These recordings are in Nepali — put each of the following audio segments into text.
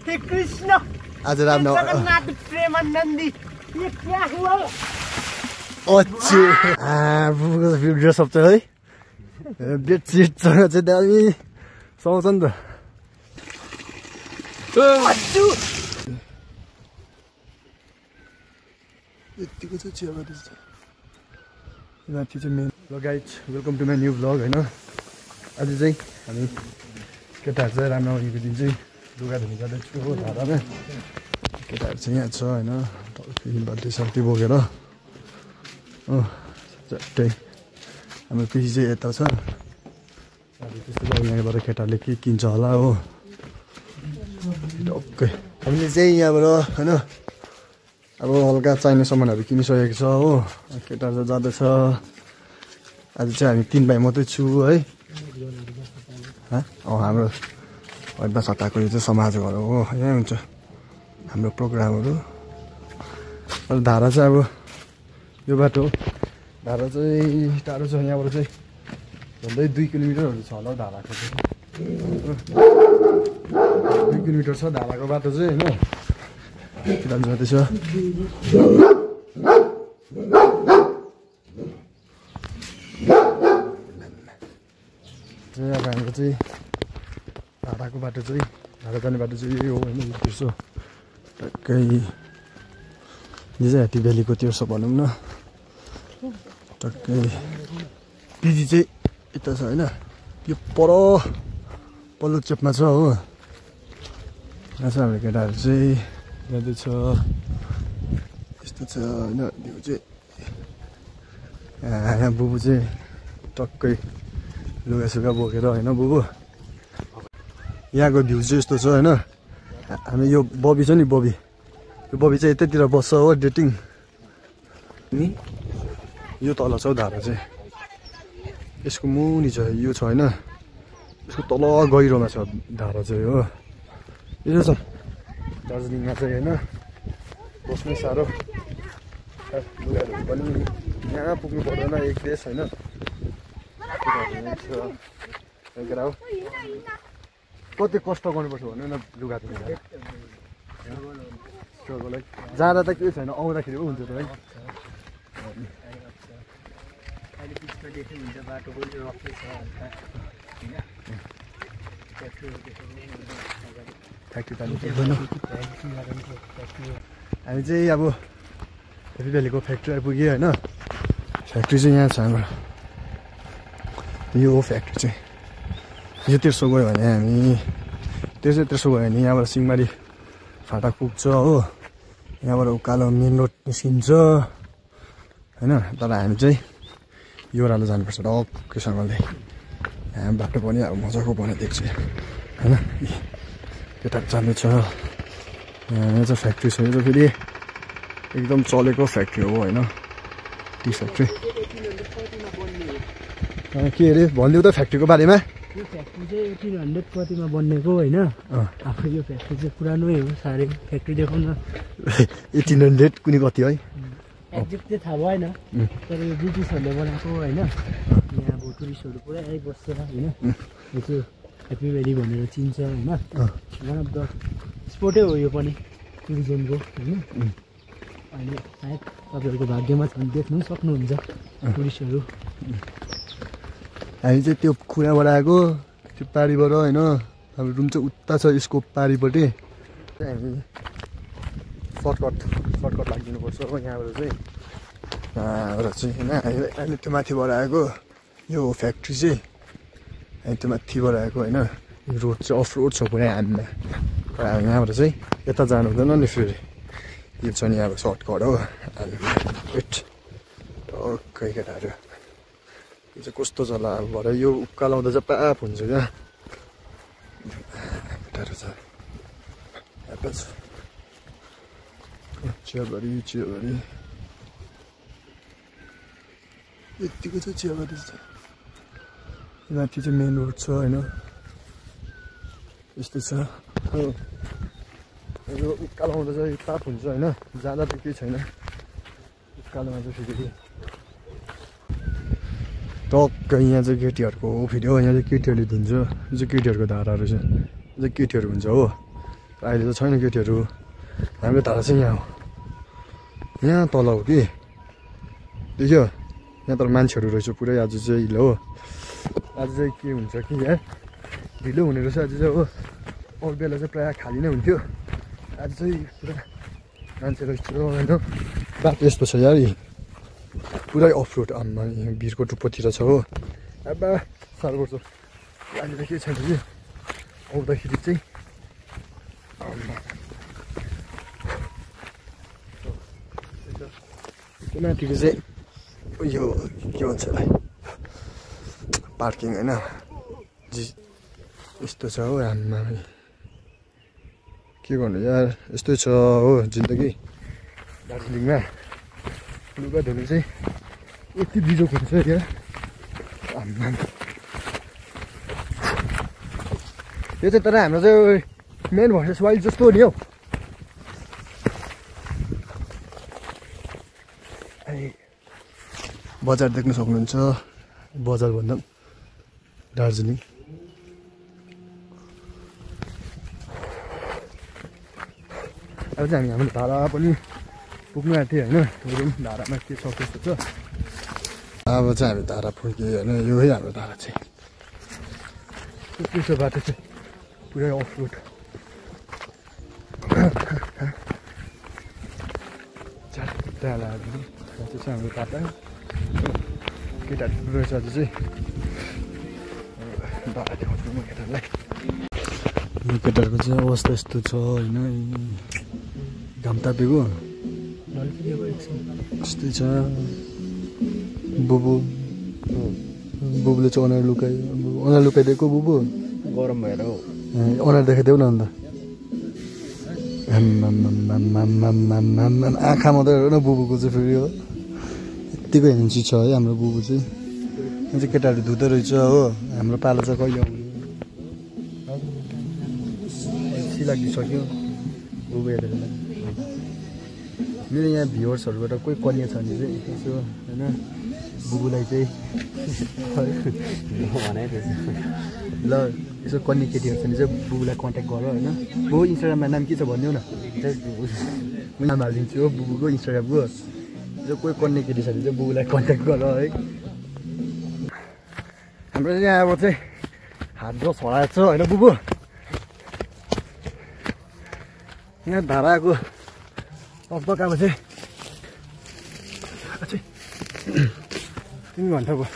हे कृष्ण आज रामनवमी जगन्नाथ प्रेमानंदी ये क्या हुआ अच्छे बुबुको भिडियो सब छ है बेडसिट चाहिँ दामी सुहाउँछ नि त यतिको चाहिँ चियाबारी छ माथि चाहिँ मेन ल guys welcome to my new vlog होइन आज चाहिँ हामी केटाहरू चाहिँ रामनवमीको दिन चाहिँ लुगा धुनु जाँदैछु हो धारामा केटाहरू चाहिँ यहाँ छ होइन टक्कै बाल्टी साल्टी बोकेर झट्टै हाम्रो पिसी चाहिँ यता छ अब त्यस्तो अब यहाँबाट केटाहरूले के किन्छ होला हो टक्कै हामीले चाहिँ यहाँबाट होइन अब हल्का चाहिने सामानहरू किनिसकेको छ हो केटाहरू चाहिँ जाँदैछ आज चाहिँ हामी 3 भाइ मात्रै छु है हाम्रो अड्डा सट्टाको यो चाहिँ समाज घर हो यहीँ हुन्छ हाम्रो प्रोग्रामहरू अनि धारा चाहिँ अब यो बाटो धारा चाहिँ टाढो छ यहाँबाट चाहिँ झन्डै 2 किलोमिटरहरू छ होला धाराको चाहिँ 2 किलोमिटर छ धाराको बाटो चाहिँ होइन किन जाँदैछ अब हाम्रो चाहिँ धाराको बाटो चाहिँ धारा जाने बाटो चाहिँ यही हो होइन तेर्सो टक्कै यो चाहिँ ह्याप्पी भ्यालीको तेर्सो भनौँ न टक्कै पिजी चाहिँ यता छ होइन यो पल्लो चेपमा छ हो यहाँ चाहिँ हाम्रो केटाहरू चाहिँ जाँदैछ यस्तो छ होइन भ्यू चाहिँ यहाँ बुबु चाहिँ टक्कै लुगासुगा बोकेर होइन बुबु यहाँको भ्यू चाहिँ यस्तो छ होइन हामी यो बबी छ नि बबी यो बबी चाहिँ यतैतिर बस्छ हो डेटिङ नि यो तल छ हौ धारा चाहिँ यसको मुनि छ यो छ होइन यसको तल गहिरोमा छ धारा चाहिँ हो यो छ दार्जिलिङमा चाहिँ होइन बस्नै साह्रो लुगाहरू पनि यहाँ पुग्नु पर्दैन एक देश होइन कति कष्ट गर्नुपर्छ भन्नु न लुगा धुनु जाँदा त केही छैन आउँदाखेरि पो हुन्छ त है हामी चाहिँ अब ह्याप्पी भ्यालीको फ्याक्ट्री आइपुग्यो होइन फ्याक्ट्री चाहिँ यहाँ छ हाम्रो यो हो फ्याक्ट्री चाहिँ यो तेर्सो गयो भने हामी तेर्सो गयो भने यहाँबाट सिंहमारी फाटा पुग्छ हो यहाँबाट उकालो मेन रोड निस्किन्छ होइन तर हामी चाहिँ यो ओह्रालो जानुपर्छ टक्कैसँगले यहाँ बाटो पनि अब मजाको बनाइदिएको छ होइन केटाहरू जाँदैछ यहाँ चाहिँ फ्याक्ट्री छ यो चाहिँ फेरि एकदम चलेको फ्याक्ट्री हो होइन टी फ्याक्ट्री के अरे भनिदिउँ त फ्याक्ट्रीको बारेमा यो फ्याक्ट्री चाहिँ 1800 कतिमा बन्नेको होइन आफै यो फ्याक्ट्री चाहिँ पुरानै हो साह्रै फ्याक्ट्री देखाउन 1800 कुनै कति है एक्ज्याक्ट चाहिँ थाहा भएन तर यो ब्रिटिसहरूले बनाएको होइन यहाँ अब टुरिस्टहरू पुरै आइबस्छ होइन यो चाहिँ ह्याप्पी भ्याली भनेर चिन्छ होइन वान अफ द स्पोटै हो यो पनि टुरिज्मको होइन अहिले सायद तपाईँहरूको भाग्यमा छ भने देख्नु सक्नुहुन्छ टुरिस्टहरू हामी चाहिँ त्यो खुँडाबाट आएको त्यो पारिबाट होइन हाम्रो रुम चाहिँ उता छ यसको पारिपट्टि हामी सर्टकट लागिदिनुपर्छ हो यहाँबाट चाहिँ होइन अहिले त्यो माथिबाट आएको यो फ्याक्ट्री चाहिँ अनि त्यो माथिबाट आएको होइन यो रोड चाहिँ अफ रोड छ पुरै हामीमा तर हामी यहाँबाट चाहिँ यता जानु हुँदैन नि फेरि यो छ नि अब सर्टकट हो वेट ओके केटाहरू यो चाहिँ कस्तो छ होला अब भरे यो उकालाउँदा चाहिँ पाप हुन्छ क्या केटाहरू छ चियाबारी यतिको चाहिँ चियाबारी छ माथि चाहिँ मेन रोड छ होइन यस्तै छ यो उकालाउँदा चाहिँ पाप हुन्छ होइन जाँदा त केही छैन उकालोमा चाहिँ फेरि टक्कै यहाँ चाहिँ केटीहरूको हो फेरि हो यहाँ चाहिँ केटीहरूले धुन्छ यो चाहिँ केटीहरूको धाराहरू छ यो चाहिँ केटीहरू हुन्छ हो अहिले त छैन केटीहरू हाम्रो धारा चाहिँ यहाँ हो यहाँ तल हो कि देख्यो यहाँ तर मान्छेहरू रहेछ पुरै आज चाहिँ हिलो हो आज चाहिँ के हुन्छ कि यहाँ ढिलो हुने रहेछ आज चाहिँ हो अरू बेला चाहिँ प्रायः खाली नै हुन्थ्यो आज चाहिँ पुरा मान्छे रहेछ होइन बाटो यस्तो छ यार पुरै अफ रोड आम्मा यहाँ भिरको टुप्पोतिर छ हो अब साह्रो पर्छ अहिले त के छैन कि आउँदाखेरि चाहिँ माथिको चाहिँ यो के भन्छ यसलाई पार्किङ होइन यस्तो छ हो आम्मा के गर्नु यार यस्तै छ हो जिन्दगी दार्जिलिङमा लुगा धुनु चाहिँ यति बिजोक हुन्छ क्या आम्मा यो चाहिँ तर हाम्रो चाहिँ मेन भर्सेस वाइल्ड जस्तो हो नि हौ बजार देख्न सक्नुहुन्छ बजार भन्दा दार्जिलिङ अब चाहिँ हामी हाम्रो धारा पनि पुग्नु आएको थियो होइन हेरौँ धारामा के छ कस्तो छ अब चाहिँ हामी धारा पुग्यो होइन यो है हाम्रो धारा चाहिँ त्यसो बाटो चाहिँ पुरै अफ रोड त्यो चाहिँ हाम्रो बाटो केटाहरू रहेछ आज चाहिँ धारा देखाउँछु म केटाहरूलाई यो केटाहरूको चाहिँ अवस्था यस्तो छ होइन घाम तापेको यस्तै छ बुबुले चाहिँ अनुहार लुकाइदिएको बुबु गरम भएर हो अनुहार देखाइदेऊ न अन्त आँखा मात्रै हेर न बुबुको चाहिँ फेरि हो यत्तिको हेन्सी छ है हाम्रो बुबु चाहिँ यहाँ चाहिँ केटाहरू धुँदो रहेछ हो हाम्रो पालो चाहिँ कहिले आउने लागिसक्यो बुबु हेरेर मेरो यहाँ भ्युवर्सहरूबाट कोही कन्या छ भने चाहिँ यसो होइन बुबुलाई चाहिँ ल यसो कन्या केटीहरू छ भने चाहिँ बुबुलाई कन्ट्याक्ट गर होइन बुबु इन्स्टाग्राममा नाम के छ भनिदेऊ न म नाम हालिदिन्छु हो बुबुको इन्स्टाग्रामको जो कोही कन्या केटी छ भने चाहिँ बुबुलाई कन्ट्याक्ट गर है हाम्रो यहाँ अब चाहिँ हात ड्रस हराएको छ होइन बुबु यहाँ धाराको लगभग अब चाहिँ 3 घन्टा भयो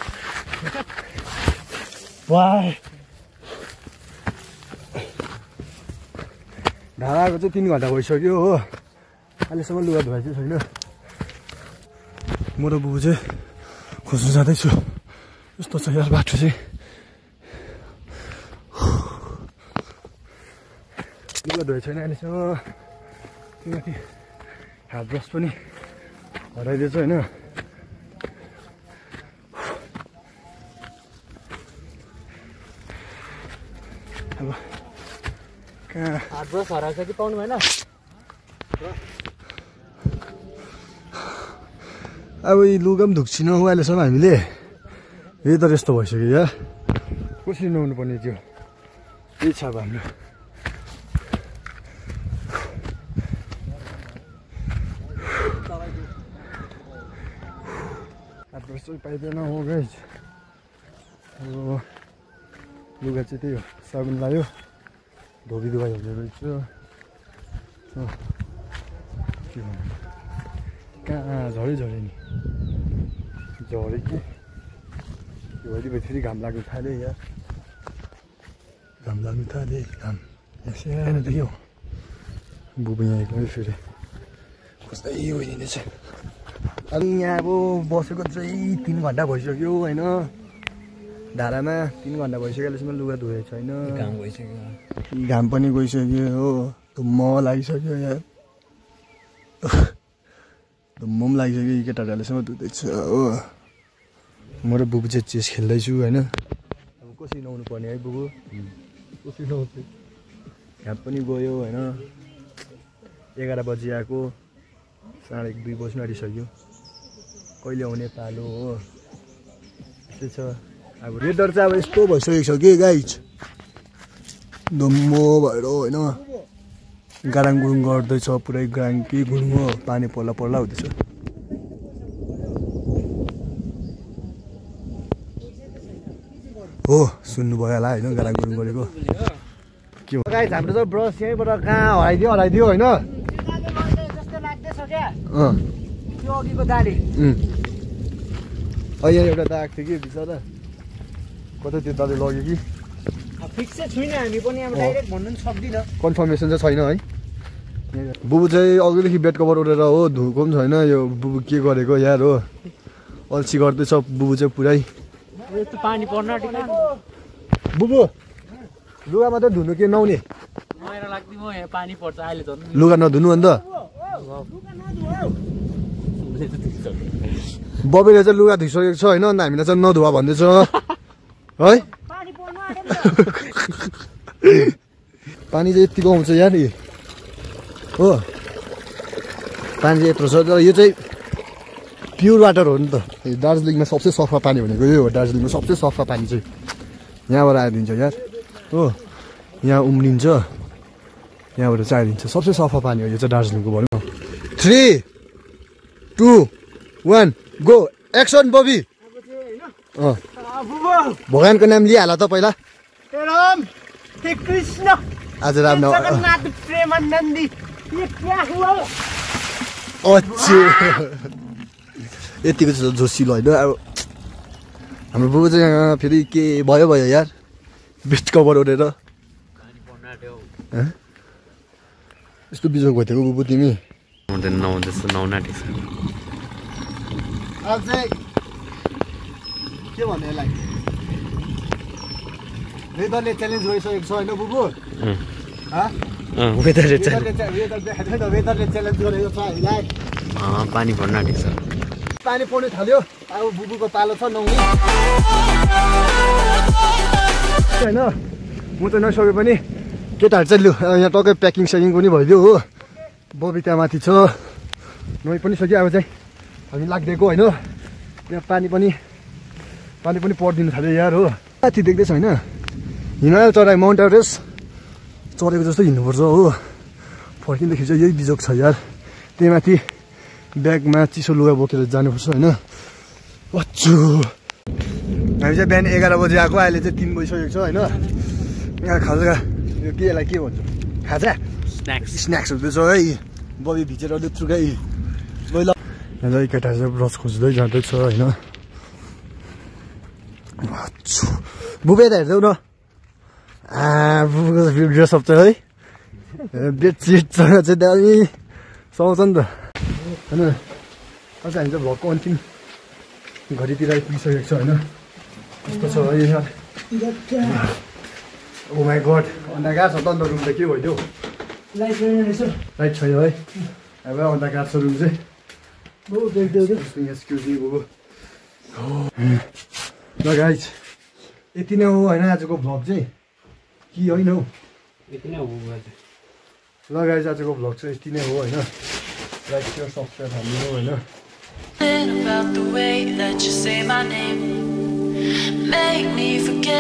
धाराको चाहिँ 3 घन्टा भइसक्यो हो अहिलेसम्म लुगा धुवाइ चाहिँ छैन म र बुबु चाहिँ खोज्नु जाँदैछु यस्तो छ यार बाटो चाहिँ लुगा धुवाइ छैन अहिलेसम्म किनकि हात ब्रस पनि हराइदिएछ होइन अब कहाँ हात ब्रस हराएछ कि पाउनु भएन अब यी लुगा पनि धुक्छिनँ हो अहिलेसम्म हामीले वेदर यस्तो भइसक्यो यार कसरी नुहाउनु पर्ने त्यो यही छ अब हाम्रो हात ब्रस चाहिँ पाइँदैन हो गाइज अब लुगा चाहिँ त्यही हो साबुन लायो धोबी धुवाइ हुने रहेछ के भन्नु कहाँ झरै झऱ्यो नि झऱ्यो कि भोलि फेरि घाम लाग्नु थाल्यो यार घाम लाग्नु थाल्यो घाम सानो देख्यो बुबु यहाँ एकदमै फेरि खोज्दै गइदिँदैछ अनि यहाँ अब बसेको चाहिँ 3 घन्टा भइसक्यो होइन धारामा 3 घन्टा भइसक्यो अहिलेसम्म लुगा धोएको छैन घाम गइसक्यो घाम पनि गइसक्यो हो धुम्म लागिसक्यो यहाँ धुम्म पनि लागिसक्यो यी केटाहरू अहिलेसम्म धुँदैछ हो म र बुबु चाहिँ चेस खेल्दैछु होइन अब कसरी नुहाउनु पर्ने है बुबु कसरी नुहाउँछु घाम पनि गयो होइन 11 बजी आएको 1:30 बज्नु आँटिसक्यो कहिले आउने पालो हो त्यस्तै छ अब वेदर चाहिँ अब यस्तो भइसकेको छ कि गाइज धुम्म भएर होइन गाडाङ गुडुङ गर्दैछ पुरै गाडाङ कि गुडुङ हो पानी पर्ला पर्ला हुँदैछ हो सुन्नुभयो होला होइन गाडाङ गुडुङ गरेको के हो गाइस हाम्रो त ब्रस यहीँबाट कहाँ हराइदियो होइन त्यो अघिको दाडी यहाँ एउटा दाग थियो कि बिचरा कतै त्यो दाले लग्यो कि फिक्स चाहिँ छुइनँ हामी पनि अब डाइरेक्ट भन्नु पनि सक्दिनँ कन्फर्मेसन चाहिँ छैन है बुबु चाहिँ अघिदेखि बेड कभर उडेर हो धुएको पनि छैन यो बुबु के गरेको यार हो अल्छी गर्दैछ बुबु चाहिँ पुरै पानी पर्न आँटेको बुबु लुगा मात्रै धुनु के नहुने मैला लाग्दै म यहाँ पानी पर्छ अहिले झन् लुगा नधुनु अन्त बबीले चाहिँ लुगा धुइसकेको छ होइन अन्त हामीलाई चाहिँ नधुवा भन्दैछ है पानी चाहिँ यतिको आउँछ यार हो पानी चाहिँ यत्रो छ तर यो चाहिँ प्योर वाटर हो नि त दार्जिलिङमा सबसे सफा पानी भनेको यो हो दार्जिलिङमा सबसे सफा पानी चाहिँ यहाँबाट आइदिन्छ यार हो यहाँ उम्लिन्छ यहाँबाट चाहिँ आइदिन्छ सबसे सफा पानी हो यो चाहिँ दार्जिलिङको भनौँ 3, 2, 1 गो एक्सन बबी भगवानको नाम लिइहाल त पहिला आज राम यतिको चाहिँ जोसिलो होइन अब हाम्रो बुबु चाहिँ यहाँ फेरि के भयो यार बेड कभर ओढेर यस्तो बिजोग भइदिएको बुबु तिमी अब चाहिँ के भन्नु यसलाई वेदरले च्यालेन्ज गरिसकेको छ होइन बुबु वेदरले च्यालेन्ज गरेको छ हामीलाई पानी पर्न आँटेको छ पानी पर्नु थाल्यो अब बुबुको पालो छ नहुने होइन म त नसके पनि केटाहरू चाहिँ लु यहाँ टक्कै प्याकिङ सेकिङ पनि भइदियो हो बबी त्यहाँ माथि छ नुहाइ पनि सक्यो अब चाहिँ हामी लाग्दिएको होइन यहाँ पानी पनि परिदिनु थाल्यो यार हो माथि देख्दैछ होइन हिमालय चढाइ माउन्ट एभरेस्ट चढेको जस्तो हिँड्नुपर्छ हो फर्किँदाखेरि चाहिँ यही बिजोग छ यार त्यही माथि ब्यागमा चिसो लुगा बोकेर जानुपर्छ होइन अच्छु हामी चाहिँ बिहान 11 बजी आएको अहिले चाहिँ 3 बजिसकेको छ होइन यहाँ खाजा यो के यसलाई के भन्छ खाजा स्न्याक्स हुँदैछ है बबी भिजेर लुत्रुकै यहाँ चाहिँ केटाहरू चाहिँ ब्रस खोज्दै जाँदैछ होइन बुबे त हेर्छौ न बुबुको ड्रेसअप चाहिँ है बेडसिट चाहिँ दामी सुहाउँछ नि त होइन अझ हामी चाहिँ भ्लगको अन्तिम घडीतिर आइपुगिसकेको छ होइन कस्तो छ है यार ओ माई गड अन्धकार छ त अन्त रुम त के भइदियो लाइट छैन है अब अन्धकार छ रुम चाहिँ एक्सक्युज मी बुबु ल गाइज यति नै हो होइन आजको भ्लग चाहिँ कि होइन हौ यति नै हो ल गाइज आजको भ्लग चाहिँ यति नै हो होइन लाइक सेयर सब्सक्राइब हाल्नु होइन About the way that you say my name, make me forget.